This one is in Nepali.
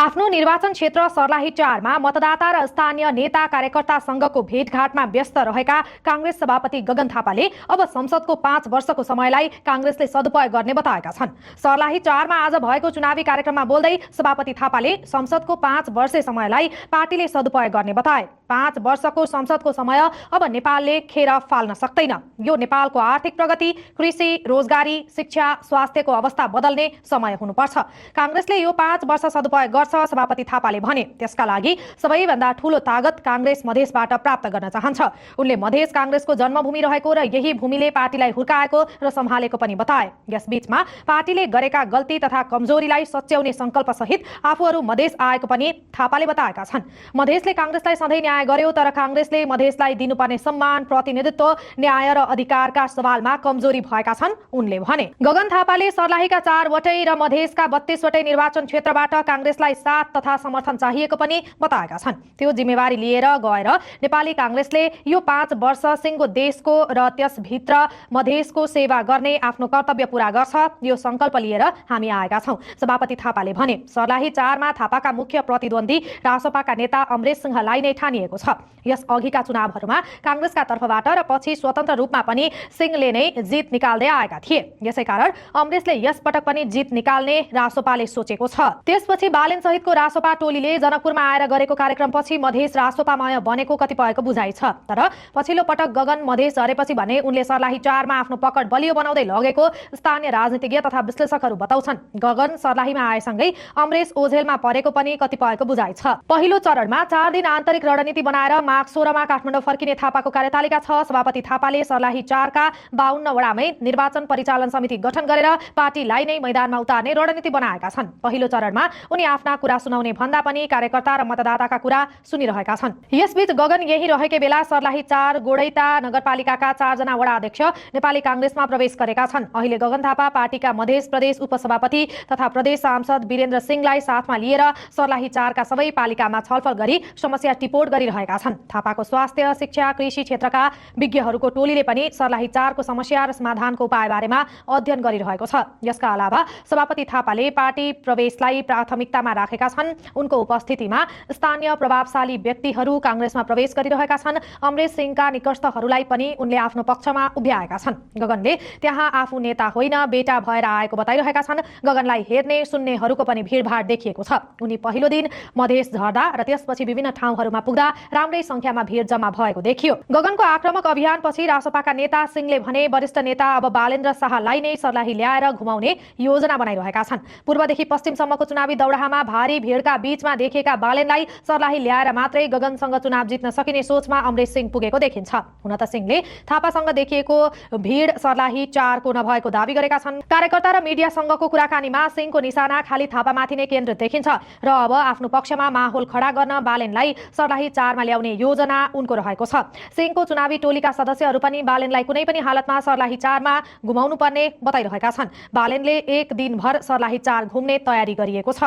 आफ्नो निर्वाचन क्षेत्र सर्लाही 4 मा मतदाता र स्थानीय नेता कार्यकर्तासँगको भेटघाटमा व्यस्त रहेका कांग्रेस सभापति गगन थापाले अब संसदको 5 वर्षको समयलाई कांग्रेसले सदुपयोग गर्ने बताएका छन्। सर्लाही 4 मा आज भएको चुनावी कार्यक्रममा बोल्दै सभापति थापाले संसदको 5 वर्षे समयलाई पार्टीले सदुपयोग गर्ने बताए। 5 वर्षको संसदको समय अब नेपालले खेर फाल्न सक्दैन। यो नेपालको आर्थिक प्रगति, कृषि, रोजगारी, शिक्षा, स्वास्थ्यको अवस्था बदल्ने समय हुनुपर्छ। कांग्रेसले यो 5 वर्ष सदुपयोग गर्छ, सभापति थापाले भने। त्यसका लागि सबैभन्दा ठूलो तागत कांग्रेस मधेसबाट प्राप्त गर्न चाहन्छ। उनले मधेस कांग्रेसको जन्मभूमि रहेको र यही भूमिले पार्टीलाई हुर्काएको र सम्हालेको पनि बताए। यसबीचमा पार्टीले गरेका गल्ती तथा कमजोरीलाई सच्याउने संकल्प सहित आफूहरू मधेस आएको पनि थापाले बताएका छन्। मधेसले कांग्रेसलाई सधैँ न्याय गर्यो, तर कांग्रेसले मधेसलाई दिनुपर्ने सम्मान, प्रतिनिधित्व, न्याय र अधिकारका सवालमा कमजोरी भएका छन्, उनले भने। गगन थापाले सर्लाहीका 4 वटै र मधेसका 32 वटै निर्वाचन क्षेत्रबाट कांग्रेसलाई साथ तथा समर्थन चाहिएको पनि बताएका छन्। त्यो जिम्मेवारी लिएर गएर नेपाली कांग्रेसले यो 5 वर्ष सिंगो देशको र त्यसभित्र मधेसको सेवा गर्ने आफ्नो कर्तव्य पूरा गर्छ, यो संकल्प लिएर हामी आएका छौं, सभापति थापाले भने। सर्लाही 4 मा थापाका मुख्य प्रतिद्वन्दी रासोपाका नेता अमरेश सिंहलाई नै ठानिएको छ। यस अघिका चुनावहरूमा कांग्रेसका तर्फबाट र पछि स्वतन्त्र रूपमा पनि सिंहले नै जित निकाल्दै आएका थिए। यसैकारण अमरेशले यस पटक पनि जित निकाल्ने रासोपाले सोचेको छ। त्यसपछि बालेन सहितको रासोपा टोलीले जनकपुरमा आएर गरेको कार्यक्रमपछि मधेस रासोपामय बनेको कतिपयको बुझाइ छ। तर पछिल्लो पटक गगन मधेस झरेपछि भने उनले सर्लाही 4 मा आफ्नो पकड बलियो बनाउँदै लगेको स्थानीय राजनीतिज्ञ तथा विश्लेषकहरू बताउँछन्। गगन सर्लाहीमा आएसँगै अमरेश ओझेलमा परेको पनि कतिपयको बुझाइ छ। पहिलो चरणमा 4 दिन आन्तरिक रणनीति बनाएर माघ 16 मा काठमाडौँ फर्किने थापाको कार्यतालिका छ। सभापति थापाले सर्लाही 4 का 52 वडामै निर्वाचन परिचालन समिति गठन गरेर पार्टीलाई नै मैदानमा उतार्ने रणनीति बनाएका छन्। पहिलो चरणमा उनी आफ्ना कुरा सुनाउने भन्दा पनि कार्यकर्ता र मतदाताका कुरा सुनिरहेका छन्। यसबीच गगन यही रहेकै बेला सर्लाही 4 गोडैता नगरपालिकाका 4 जना वडा अध्यक्ष नेपाली कांग्रेसमा प्रवेश गरेका छन्। अहिले गगन थापा पार्टीका मधेस प्रदेश उपसभापति तथा प्रदेश सांसद वीरेन्द्र सिंहलाई साथमा लिएर सर्लाही 4 का सबै पालिकामा छलफल गरी समस्या टिपोट गरिरहेका छन्। थापाको स्वास्थ्य, शिक्षा, कृषि क्षेत्रका विज्ञहरूको टोलीले पनि सर्लाही 4 को समस्या र समाधानको उपाय बारेमा अध्ययन गरिरहेको छ। यसका अलावा सभापति थापाले पार्टी प्रवेशलाई प्राथमिकतामा राखेका छन्। उनको उपस्थितिमा स्थानीय प्रभावशाली व्यक्तिहरू कांग्रेसमा प्रवेश गरिरहेका छन्। अमरेश सिंहका निकटस्थहरूलाई पनि उनले आफ्नो पक्षमा उभ्याएका छन्। गगनले त्यहाँ आफू नेता होइन, बेटा भएर आएको बताइरहेका छन्। गगनलाई हेर्ने सुन्नेहरूको पनि भिडभाड देखिएको छ। उनी पहिलो दिन मधेस झर्दा र त्यसपछि विभिन्न ठाउँहरूमा पुग्दा राम्रै संख्यामा भिड जम्मा भएको देखियो। गगनको आक्रामक अभियानपछि रासोपाका नेता सिंहले भने वरिष्ठ नेता अब बालेन्द्र शाहलाई नै सर्लाही ल्याएर घुमाउने योजना बनाइरहेका छन्। पूर्वदेखि पश्चिमसम्मको चुनावी दौडामा भारी भिडका बीचमा देखिएका बालेनलाई सर्लाही ल्याएर मात्रै गगनसँग चुनाव जित्न सकिने सोचमा अमरेश सिंह पुगेको देखिन्छ। हुन त सिंहले थापासँग देखिएको भिड सर्लाही 4 को नभएको दावी गरेका छन्। कार्यकर्ता र मिडियासँगको कुराकानीमा सिंहको निशाना खाली थापामाथि नै केन्द्रित देखिन्छ र अब आफ्नो पक्षमा माहौल खडा गर्न बालेनलाई सर्लाही 4 मा ल्याउने योजना उनको रहेको छ। सिंहको चुनावी टोलीका सदस्यहरू पनि बालेनलाई कुनै पनि हालतमा सर्लाही 4 मा घुमाउनु पर्ने बताइरहेका छन्। बालेनले एक दिनभर सर्लाही 4 घुम्ने तयारी गरिएको छ।